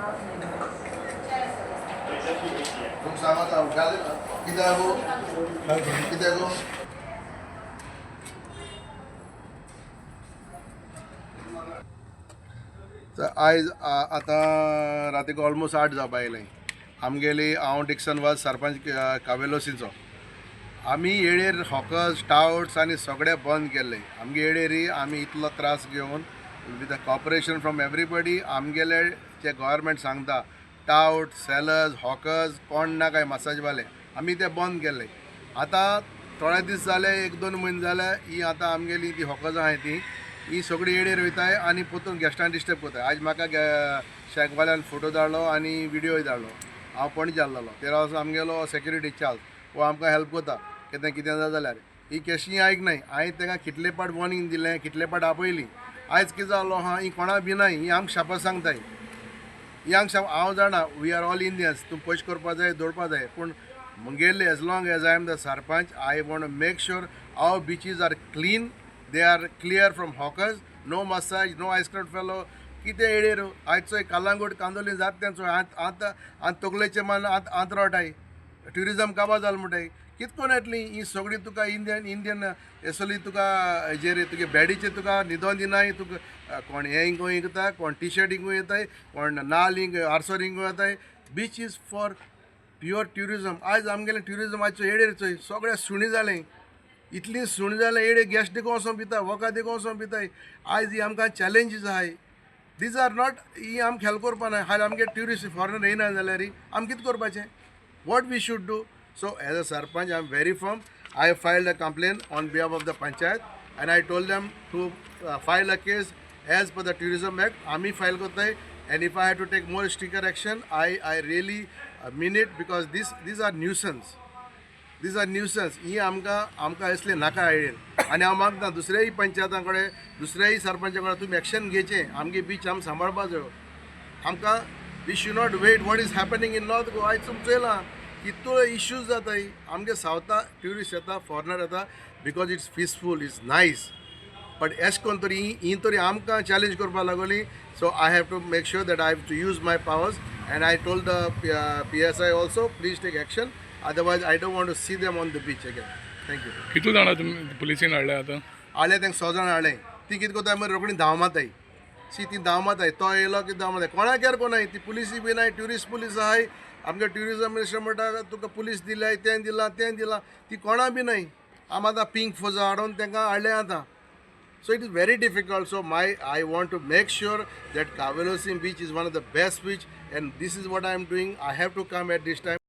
तुमकां सांगता हांव कित्याक गो, कित्याक गो? आयज आतां रातीक ऑलमोस्ट 8 जावपा आयलें. आमगेली, हांव डिक्सन वाज, सरपंच कावेलोसीचो. आमी येळेर हॉकर्स, टावट्स आनी सगळे बंद केल्ले. आमगे येळेरी आमी इतलो त्रास घेवन, with a cooperation from everybody, आमगेले जे गव्हर्मेंट सांगता, टावट सेलर्स, हॉकर्स कोण ना काय मसाजवाले, आमी ते बंद केल्ले. आतां थोडे दीस जाले, एक दोन म्हयने जाले, ही आतां आमगेली ती हॉकर्स आहाय ती ही सगळी येळेर वयताय आनी परतून गेस्टांक डिस्टर्ब करताय. आयज म्हाका शॅकवाल्यान फोटो धाडलो आनी विडियोय धाडलो. हांव पणजे आहलोलो. तेरा वचून आमगेलो सेक्युरिटी चार्ज हो आमकां हेल्प करता केन्ना कितें जाता जाल्यार. ही केशी आयकनाय. हांवें तांकां कितले पाट वॉर्निंग दिलें, कितले पाट आपयली. आयज कितें जालो आहा, ही कोणा भिनाय, ही आमकां शापां सांगताय, ही आमकां शाप. हांव जाणा, we are all Indians, तूं पयशे करपा जाय, दवरपा जाय, पूण मुगेले, as long as I am the sarpanch, I want make sure our beaches are clean, they are clear from hawkers, no massage, no ice cream fellow. कितें येळेर आयज चोय, कालांगूट, कांदोली जात तें चोय. आतां आतां आतां तकलेचे मान आतां आतां रोटाय, ट्युरिजम काबार जालें म्हणटाय. कित कोन्न येतली ही सगळी तुका इंडियन इंडियन हेसली तुका हेजेर तुगे बेडीचेर तुका न्हिदोन दिनाय. तुका कोण हें हिंगो हिंगता, कोण टी शर्ट हिंगो येताय, कोण नाल हिंग आरसो हिंगो येताय. Beach is for pure tourism. आयज आमगेलें ट्युरिजम आयज येळेर चोय, सगळे सुणी जालें, इतली सुणी जालें येडे. गेस्ट देखून वचोन पिताय, वखद देखून वचोन पिताय. आयज ही आमकां चॅलेंजीस आहाय. These are not, ही आमकां हेल्प करपा ना. हाल आमगे ट्युरिस्ट फॉरेनर येयना जाल्यार आमी कितें करपाचें? What we should do? So as a sarpanch, I am very firm. I filed a complaint on behalf of the panchayat and I told them to file a case as per the Tourism Act. आमी file करताय and if I have to take more stricter action, I really mean it, because these are nuisance, these are nuisance. ही आमकां असले नाका आयडेल. आनी हांव मागता दुसऱ्याय पंचायतां कडेन, दुसऱ्याय सरपंचा कडेन, तुमी एक्शन घेवचें. आमगे बीच आमी सांबाळपा जायो आमकां. We should not wait what is happening in North Goa. आयज तुमी चोयलां कितलो इश्यूज जाताय. आमगे सावथा ट्युरिस्ट येता, फॉरेनर येता, because it's peaceful, it's nice, but एश कोन्न तरी ही तरी आमकां चॅलेंज करपाक लागली. So I have to make sure that I have to use my powers and I told the PSI also, please take action, otherwise I don't want to see them on the beach again. Thank you. कितू जाणां तुमी पुलिसीन हाडले आतां? हाडले तांकां, 6 जाणां हाडले. ती कितें करताय मागीर, रोखडी धांव मारताय. सी, ती धांव मारताय, तो येयलो की धांव मारताय. कोणाक केर कोणाय. ती पुलिसी बी नाय, ट्युरिस्ट पुलीस आहाय. आमगे ट्युरिजम मिनिस्टर म्हणटा, तुका पुलीस दिल्याय, तें दिलां, तें दिलां. ती कोणा बी नाय. आमी आतां पिंक फोजा हाडून तांकां हाडलें आतां. So it is very difficult. So my I want to make sure that Cavelossim beach is one of the best beach, and this is what I am doing. I have to come at this time.